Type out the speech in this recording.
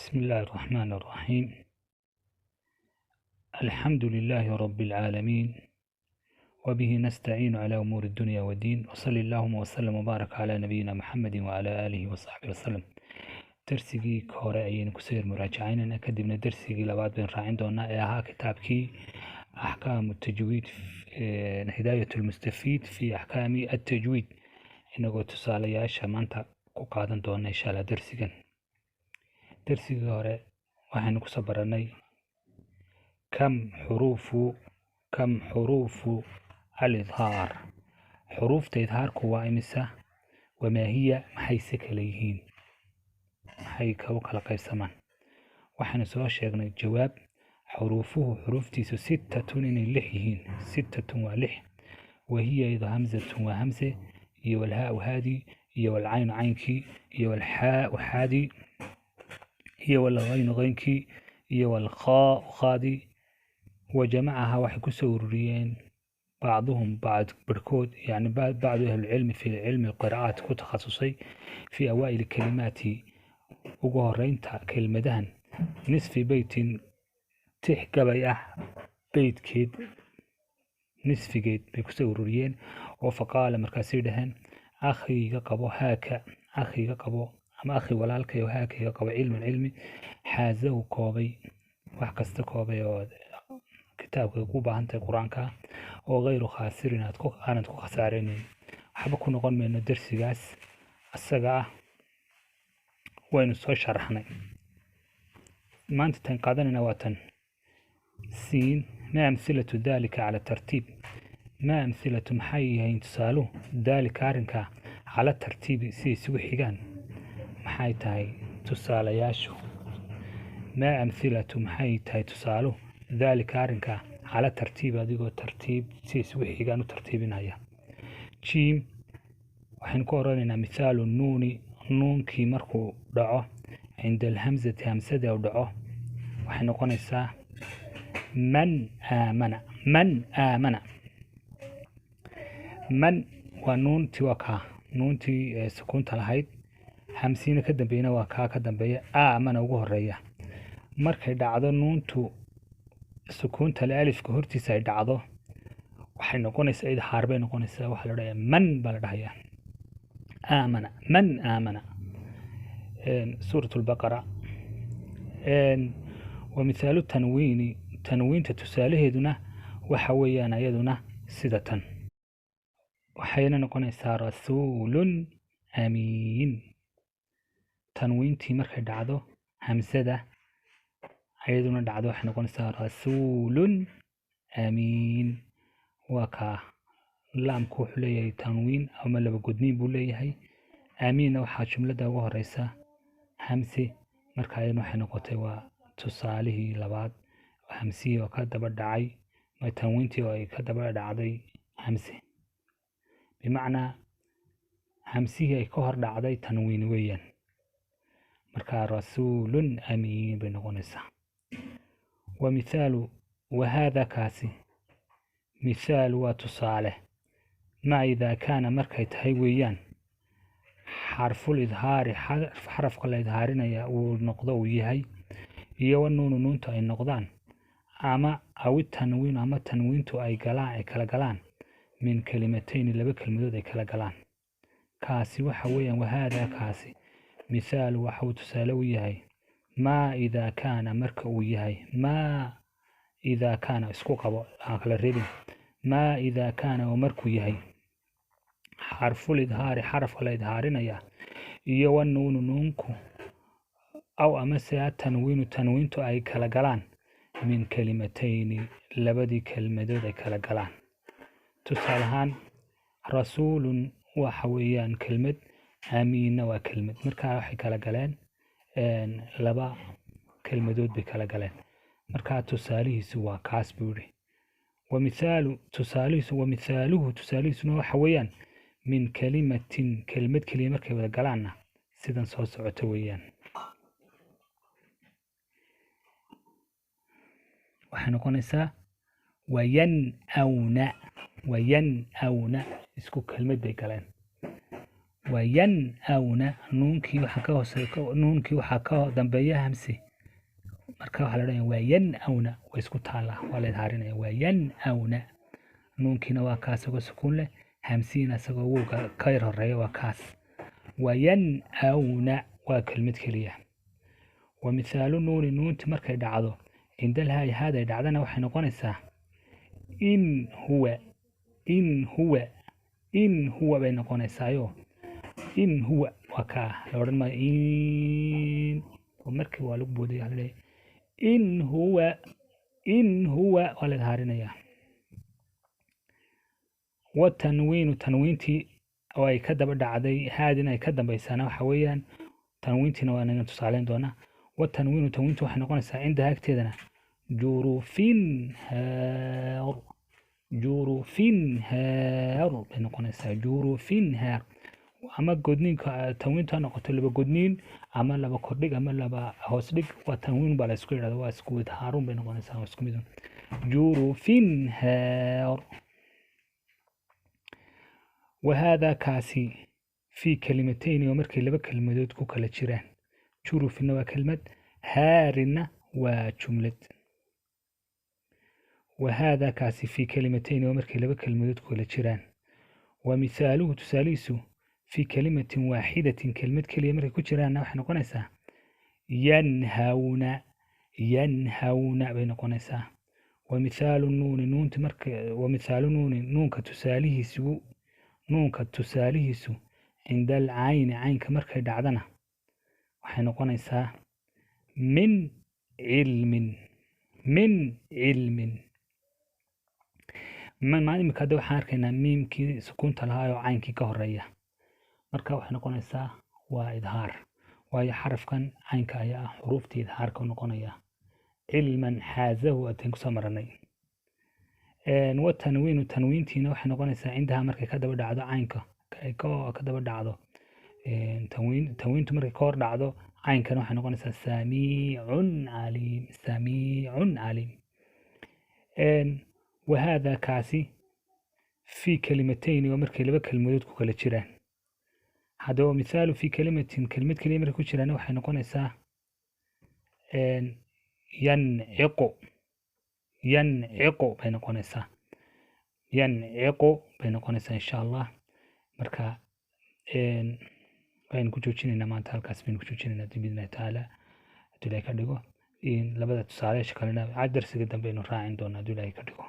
بسم الله الرحمن الرحيم. الحمد لله رب العالمين، وبه نستعين على أمور الدنيا والدين، وصلى اللهم وسلم وبارك على نبينا محمد وعلى آله وصحبه وسلم. Darsigii hore ayaynu kusoo yar muraajacaynayna, kadibna darsigii labaad baynu raacin doonaa ee ahaa kitaabkii axkaamu tajwiid, hidaayat lmustafiid fi axkaami attajwiid, inagoo tusaalayaasha maanta ku qaadan doona insha Allah. Darsigan, darsigii hore waxaynu kusoo baranay kam xuruufu alidhaar, xuruufta idhaarku waa imisa, wamaa hiya, maxayse kala yihiin, maxay u kala qaybsamaan. Waxaynu soo sheegnay jawaab: xuruufuhu, xuruuftiisu, sittatun, inay lix yihiin. Sittatun waa lix. Wahiya iyado hamzatun, waa hamze, iyo walhaau haadi, iyo walcaynu caynkii, iyo walxaau xaadi, iyo walghaynu qaynkii, iyo walkhaau khaadi. Wajamacaha, waxay kusoo ururiyeen, bacduhum bacd, barhkood, yani bacdu ahlilcilmi fi cilmi alqira'aat ku takhasusay, fi awaa'ili kalimaati, ugu horeynta kelmadahan, nisfi beytin, tix gabay ah beydkeed nisfigeed bay kusoo ururiyeen. Oo faqaala, markaasay dhaheen: akhiiga qabo, haaka akhiiga qabo, ama akhi walaalkay oo haaka iga qabo, cilman cilmi, xaazahu koobay, wax kasta koobay oo kitaabka ku baahan tahay Qur-aanka, oo hayru khaasirin, aad ku aanad ku khasaaraynin. Waxba ku noqon mayno darsigaas asaga ah, waynu soo sharaxnay. Maanta tan qaadanayna waa tan siin: maa amhilatu dalika cala tartiib? Maa amhilatu, maxay yihiin tusaaluhu, daalika arrinka, cala tartiibi, si isugu xigaan, maxay tahay tusaalayaashu? Maa amhilatu, maxay tahay tusaaluhu, daalika arrinka, cala tartiib, adigoo tartiib si isugu xigaan u tartiibinaya? Jiim, waxaynu ku oranaynaa: mithaalu nuuni, nuunkii markuu dhaco, cinda alhamzati, hamsada u dhaco, waxay noqonaysaa man aamana. Man aamana. Man waa nuuntii, waa kaa nuuntii sukuunta lahayd, hamsiina ka dambeeyana waa kaa ka dambeeya, aamana ugu horeeya. Markay dhacdo nuuntu sukuunta le alifka hortiisa ay dhacdo, waxay noqonaysaa idhaar bay noqonaysaa. Waxaa la dhahayaa man baa la dhahayaa. Aamana, man aamana, suurat lbaqara. Wa mithaalu tanwiini, tanwiinta tusaalaheeduna waxa weeyaan ayaduna sida tan, waxayna noqonaysaa rasuulun amiin. Tanwiintii markay dhacdo hamsada ayaduna dhacdo, waxay noqonaysaa rasuulun amiin. Waa kaa laamku wuxuu leeyahay tanwiin ama laba godniin buu leeyahay, amiinna waxaa jumlada ugu horeysa hamse. Marka ayaduna waxay noqotay waa tusaalihii labaad, hamsihii oo ka daba dhacay tanwiintii oo ay ka daba dhacday hamse, bimacnaa hamsihii ay ka hor dhacday tanwiin weeyaan. Marka rasuulun amiin bay noqonaysaa. Wa mithaalu, wahaada kaasi, mithaal waa tusaale, maa idaa kaana, markay tahay weeyaan, xarful idhaari, xarafka la idhaarinaya uu noqdo, uu yahay, iyo wa nuunu, nuuntu ay noqdaan, ama awi tanwiin, ama tanwiintu ay galaan, ay kala galaan, min kalimatayni, laba kelmadood ay kala galaan. Kaasi waxa weeyaan, wahaada kaasi, mithaal waxa uu tusaale u yahay, maa idaa kaana, marka uu yahay, maa idaa kaana, isku qabo, aan kala reebin, maa idaa kaana, oo markuu yahay, xarful idhaari, xarafka la idhaarinaya, iyo wa nuunu, nuunku, aw amase atanwiinu, tanwiintu ay kala galaan, min kalimatayni, labadii kelmadood ay kala galaan. Tusaale ahaan, rasuulun waxa weeyaan kelmad, amiinna waa kelmad. Markaa waxay kala galeen laba kelmadood bay kala galeen. Markaa tusaalihiisu waa kaas buu yidhi. Wa mithaalu, tusaalihiisu, wa mithaaluhu, tusaalihiisuna waxa weeyaan min kalimatin, kelmad keliya markay wada galaanna sidan soo socoto weeyaan. Waxay noqonaysaa wayan-awna. Wayan-awna, isku kelmad bay galeen. Wayanawna, nuunkii waxaa ka hooseeya, nuunkii waxaa ka dambeeya hamse. Marka waxaa la odhanaya wayanawna, way isku taallaa, waa la idhaarinaya wayanawna. Nuunkiina waa kaas isagoo sukuun leh, hamsiina isagoo wowga ka yar horeeya waa kaas. Wayanawna waa kelmad keliya. Wa mithaalu nuuni, nuunti markay dhacdo cindalhaai haaday dhacdana waxay noqonaysaa in huwa, in huwa, in huwa bay noqonaysaayo. In huwa waa kaa la odhan maayo in, oo markii waa lagu boodaya waxaa la leeyahay in huwa, in huwa waa la idhaarinayaa. Wa tanwiinu, tanwiintii oo ay ka daba dhacday haadina ay ka dambaysaana waxa weeyaan tanwiintiina waa inaga tusaaleyn doonaa. Wa tanwiinu, tanwiintu waxay noqonaysaa cindaha agteedana jurufin haar, jurufin haar bay noqonaysaa, jurufin haar. Ama godniinka tanwiintu ha noqoto laba godniin ama laba kordhig ama laba hoos dhig, waa tanwiin baa la isku yidhahda, waa isku mid, haarun bay noqonaysaa, waa isku mid. Jurufin haar. Wahaadaa kaasi fii kalimatayni, oo markay laba kelmadood ku kala jiraan. Jurufina waa kelmad, haarina waa jumlad. Wahaadaa kaasi fii kalimatayni, oo markay laba kelmadood ku kala jiraan. Wa mithaaluhu, tusaalihiisu fii kalimatin waaxidatin, kelmad keliya markay ku jiraanna waxay noqonaysaa yanhawna, yanhawna bay noqonaysaa. Wa mithaalu nuuni, nuunti marka, wa mithaalu nuuni, nuunka tusaalihiisu, nuunka tusaalihiisu cinda alcayni, caynka markay dhacdana waxay noqonaysaa min cilmin, min cilmin. Imika hadda waxaan arkaynaa miimkii sukuunta lahaa oo caynkii ka horeeya. Marka waxay noqonaysaa waa idhaar, waayo xarafkan caynka ayaa ah xuruuftii idhaarka u noqonaya. Cilman xaazahu ataan kusoo maranay. Wa tanwiinu, tanwiintiina waxay noqonaysaa cindaha markay ka daba dhacdo caynka, ay ka daba dhacdo tanwiin, tanwiintu markay ka hor dhacdo caynkana waxay noqonaysaa samiicun caliim, samiicun caliim. Wahaadaa kaasi fii kalimatayni, oo markay laba kelmadood ku kala jiraan. Haddaba mithaalu fii kalimatin, kelmad keliya markay ku jiraan waxay noqonaysaa yanciqu, yanciqu bay noqonaysaa, yanciqu bay noqonaysaa insha Allah. Marka waynu ku joojinaynaa maanta, halkaas baynu ku joojinaynaa biidnillahi tacaala hadduu Ilaahay ka dhigo. Labada tusaalayaasha kalena darsiga dambe aynu raacin doonaa hadduu Ilaahay ka dhigo.